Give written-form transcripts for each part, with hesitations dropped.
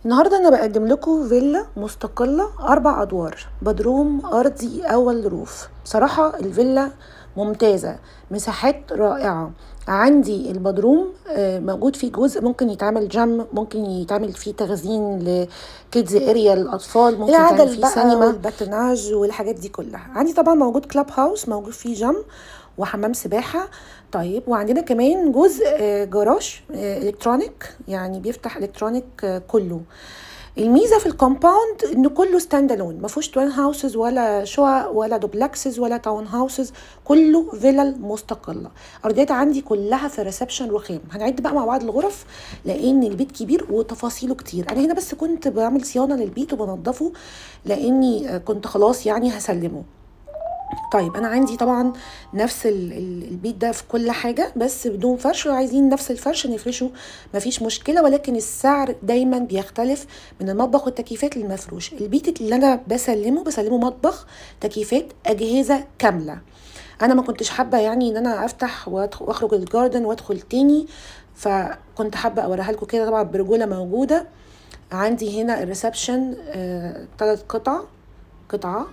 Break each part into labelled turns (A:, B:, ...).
A: النهارده انا بقدم لكم فيلا مستقلة 4 ادوار، بدروم ارضي اول roof. بصراحة الفيلا ممتازة، مساحات رائعة. عندي البدروم موجود فيه جزء ممكن يتعمل جيم، ممكن يتعمل فيه تخزين ل kids area للاطفال، ممكن يتعمل فيه سينما والباتناج والحاجات دي كلها. عندي طبعا موجود club house، موجود فيه جيم وحمام سباحة. طيب وعندنا كمان جزء جراج electronic، يعني بيفتح electronic كله. الميزة في ال compound انه كله stand alone، ما فيهوش twin houses ولا شقق ولا duplexes ولا town houses، كله فيلل مستقلة. ارضيات عندي كلها في reception رخام. هنعد بقى مع بعض الغرف لان البيت كبير وتفاصيله كتير. انا هنا بس كنت بعمل صيانة للبيت وبنضفه لاني كنت خلاص يعني هسلمه. طيب انا عندي طبعا نفس البيت ده في كل حاجة بس بدون فرش، لو عايزين نفس الفرش نفرشه مفيش مشكلة، ولكن السعر دايما بيختلف من المطبخ والتكييفات للمفروش. البيت اللي انا بسلمه مطبخ، تكييفات، اجهزة كاملة. انا ما كنتش حابة يعني ان انا افتح واخرج ال garden وادخل تاني، فكنت حابة اوريها لكم كده. طبعا برجوله موجودة. عندي هنا ال reception 3 قطعه.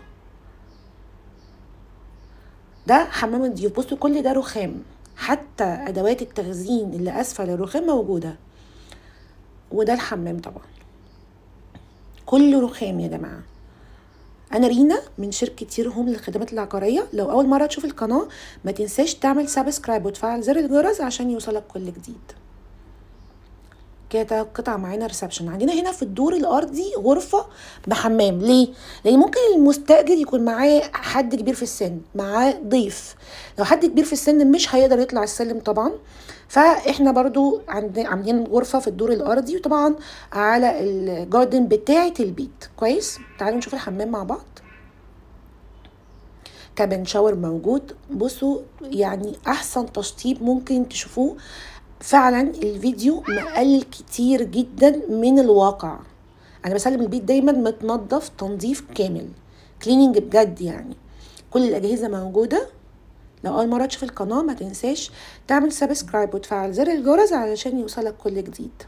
A: ده حمام الضيوف. بصوا كل ده رخام، حتى ادوات التخزين اللي اسفل الرخام موجودة. وده الحمام طبعا كله رخام يا جماعة. انا رينا من شركة تير هوم للخدمات العقارية. لو اول مرة تشوف القناة ما تنساش تعمل subscribe وتفعل زر الجرس عشان يوصلك كل جديد. كده قطعه معانا reception. عندنا هنا في الدور الارضي غرفة بحمام. ليه؟ لان ممكن المستاجر يكون معاه حد كبير في السن، معاه ضيف. لو حد كبير في السن مش هيقدر يطلع السلم طبعا، فاحنا برضو عاملين غرفة في الدور الارضي، وطبعا على ال garden بتاعه البيت. كويس، تعالوا نشوف الحمام مع بعض. cabin shower موجود. بصوا يعني احسن تشطيب ممكن تشوفوه فعلا. الفيديو مقلل كتير جدا من الواقع. انا بسلم البيت دايما متنظف تنظيف كامل، cleaning بجد يعني. كل الاجهزة موجودة. لو اول مرة تشوف القناة ما تنساش تعمل subscribe وتفعل زر الجرس علشان يوصلك كل جديد.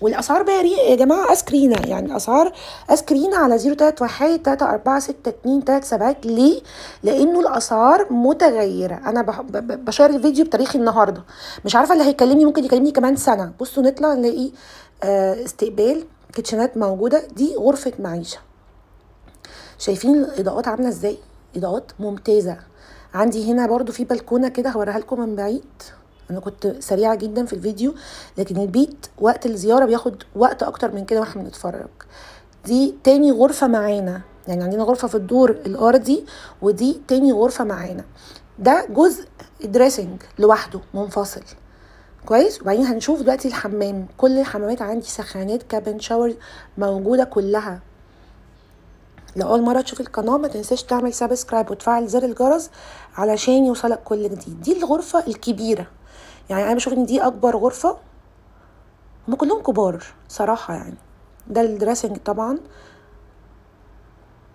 A: والاسعار بقى يا جماعة ask رينا، يعني الاسعار ask رينا على 031 346 237. ليه؟ لانه الاسعار متغيرة. انا بشير الفيديو بتاريخ النهارده، مش عارفه اللي هيكلمني ممكن يكلمني كمان سنة. بصوا نطلع نلاقي استقبال، kitchen ات موجودة. دي غرفة معيشة. شايفين الاضاءات عامله ازاي؟ اضاءات ممتازة. عندي هنا برضو في بلكونة كده هوريها لكم من بعيد. انا كنت سريعة جدا في الفيديو، لكن البيت وقت الزيارة بياخد وقت اكتر من كده واحنا بنتفرج. دي تاني غرفة معانا، يعني عندنا غرفة في الدور الارضي ودي تاني غرفة معانا. ده جزء dressing لوحده منفصل. كويس. وبعدين هنشوف دلوقتي الحمام. كل الحمامات عندي سخانات، cabin shower موجودة كلها. لو اول مرة تشوف القناة ما تنساش تعمل subscribe وتفعل زر الجرس علشان يوصلك كل جديد. دي الغرفة الكبيرة، يعني انا بشوف ان دي اكبر غرفة، هم كلهم كبار صراحة يعني. ده ال dressing طبعا.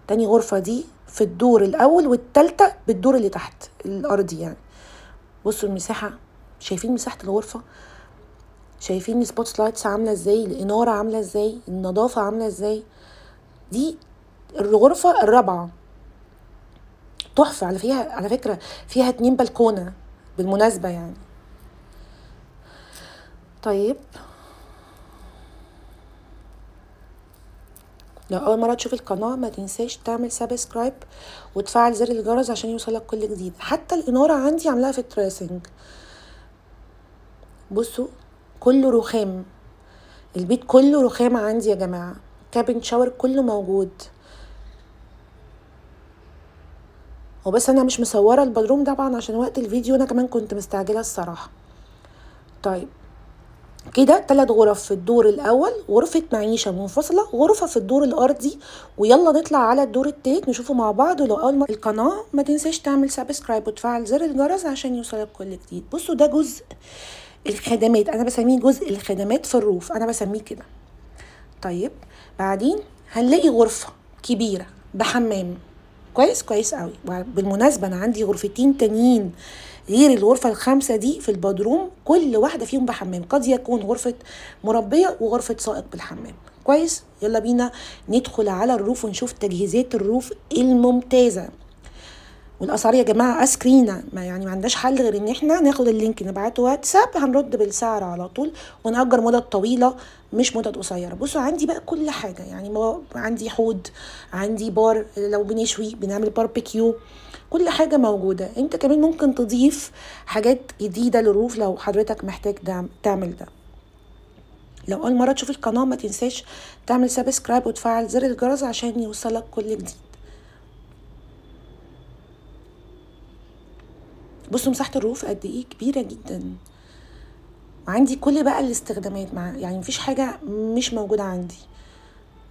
A: تاني غرفة دي في الدور الاول، والتالتة بالدور اللي تحت الارضي يعني. بصوا المساحة، شايفين مساحة الغرفة، شايفين ال spot lights عامله ازاي، الاناره عامله ازاي، النظافة عامله ازاي. دي الغرفة الرابعة، تحفة. على فيها على فكرة فيها 2 بلكونة بالمناسبة يعني. طيب لو اول مرة تشوف القناة ما تنساش تعمل subscribe وتفعل زر الجرس عشان يوصلك كل جديد. حتى الاناره عندي عاملاها في ال dressing. بصوا كله رخام، البيت كله رخام عندي يا جماعة. cabin shower كله موجود. وبس انا مش مصوره البدروم طبعا عشان وقت الفيديو، انا كمان كنت مستعجلة الصراحة. طيب كده 3 غرف في الدور الاول، غرفة معيشة منفصلة، غرفة في الدور الارضي. ويلا نطلع على الدور التالت نشوفه مع بعض. ولو اول مرة القناة ما تنساش تعمل subscribe وتفعل زر الجرس عشان يوصلك كل جديد. بصوا ده جزء الخدمات، انا بسميه جزء الخدمات في ال roof، انا بسميه كده. طيب بعدين هنلاقي غرفة كبيرة بحمام. كويس كويس قوي. بالمناسبة انا عندي غرفتين تانيين، غير الغرفة الخامسة دي في البدروم، كل واحدة فيهم بحمام، قد يكون غرفة مربية وغرفة سائق بالحمام. كويس، يلا بينا ندخل على ال roof ونشوف تجهيزات ال roof الممتازة. والاسعار يا جماعة اسكرينه، ما يعني ما عندناش حل غير ان احنا ناخد ال link نبعته واتساب، هنرد بالسعر على طول، ونأجر مدد طويلة مش مدد قصيرة. بصوا عندي بقى كل حاجة، يعني عندي حوض، عندي بار لو بنشوي بنعمل باربيكيو، كل حاجة موجودة. انت كمان ممكن تضيف حاجات جديدة لل roof لو حضرتك محتاج تعمل ده. لو اول مرة تشوف القناة ما تنساش تعمل subscribe وتفعل زر الجرس عشان يوصلك كل جديد. بصوا مساحة ال roof قد ايه كبيرة جدا، وعندي كل بقى الاستخدامات، مع يعني مفيش حاجة مش موجودة عندي،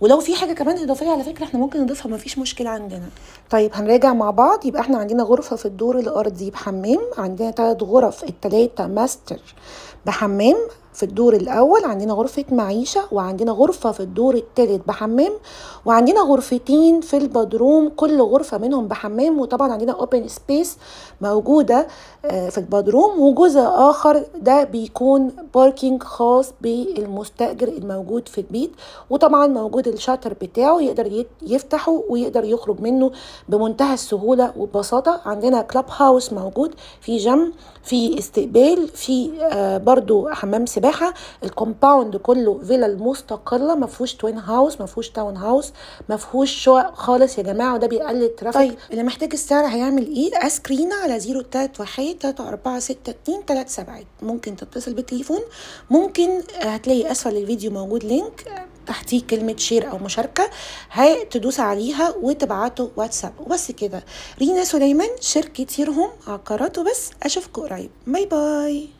A: ولو في حاجة كمان اضافية على فكرة احنا ممكن نضيفها، مفيش مشكلة عندنا. طيب هنراجع مع بعض. يبقى احنا عندنا غرفة في الدور الارضي بحمام، عندنا 3 غرف، التلاتة ماستر بحمام في الدور الاول، عندنا غرفة معيشة، وعندنا غرفة في الدور الثالث بحمام، وعندنا غرفتين في البدروم كل غرفة منهم بحمام، وطبعا عندنا open space موجودة في البدروم، وجزء اخر ده بيكون parking خاص بالمستاجر الموجود في البيت، وطبعا موجود ال shutter بتاعه يقدر يفتحه ويقدر يخرج منه بمنتهى السهولة وببساطة. عندنا club house موجود، في جيم، في استقبال، في برضو حمام سباحة. ال compound كله فيلا مستقلة، ما فيهوش twin house، ما فيهوش town house، ما فيهوش شقق خالص يا جماعة، وده بيقلل ال traffic. طيب اللي محتاج السعر هيعمل ايه؟ اسكرينه على 031 3 4 6 2 3 7، ممكن تتصل بالتليفون، ممكن هتلاقي اسفل الفيديو موجود link تحتيه كلمة share او مشاركة، هتدوس عليها وتبعته واتساب. وبس كده. رينا سليمان، شركة يرهم عقارات، وبس. اشوفكم قريب. bye bye.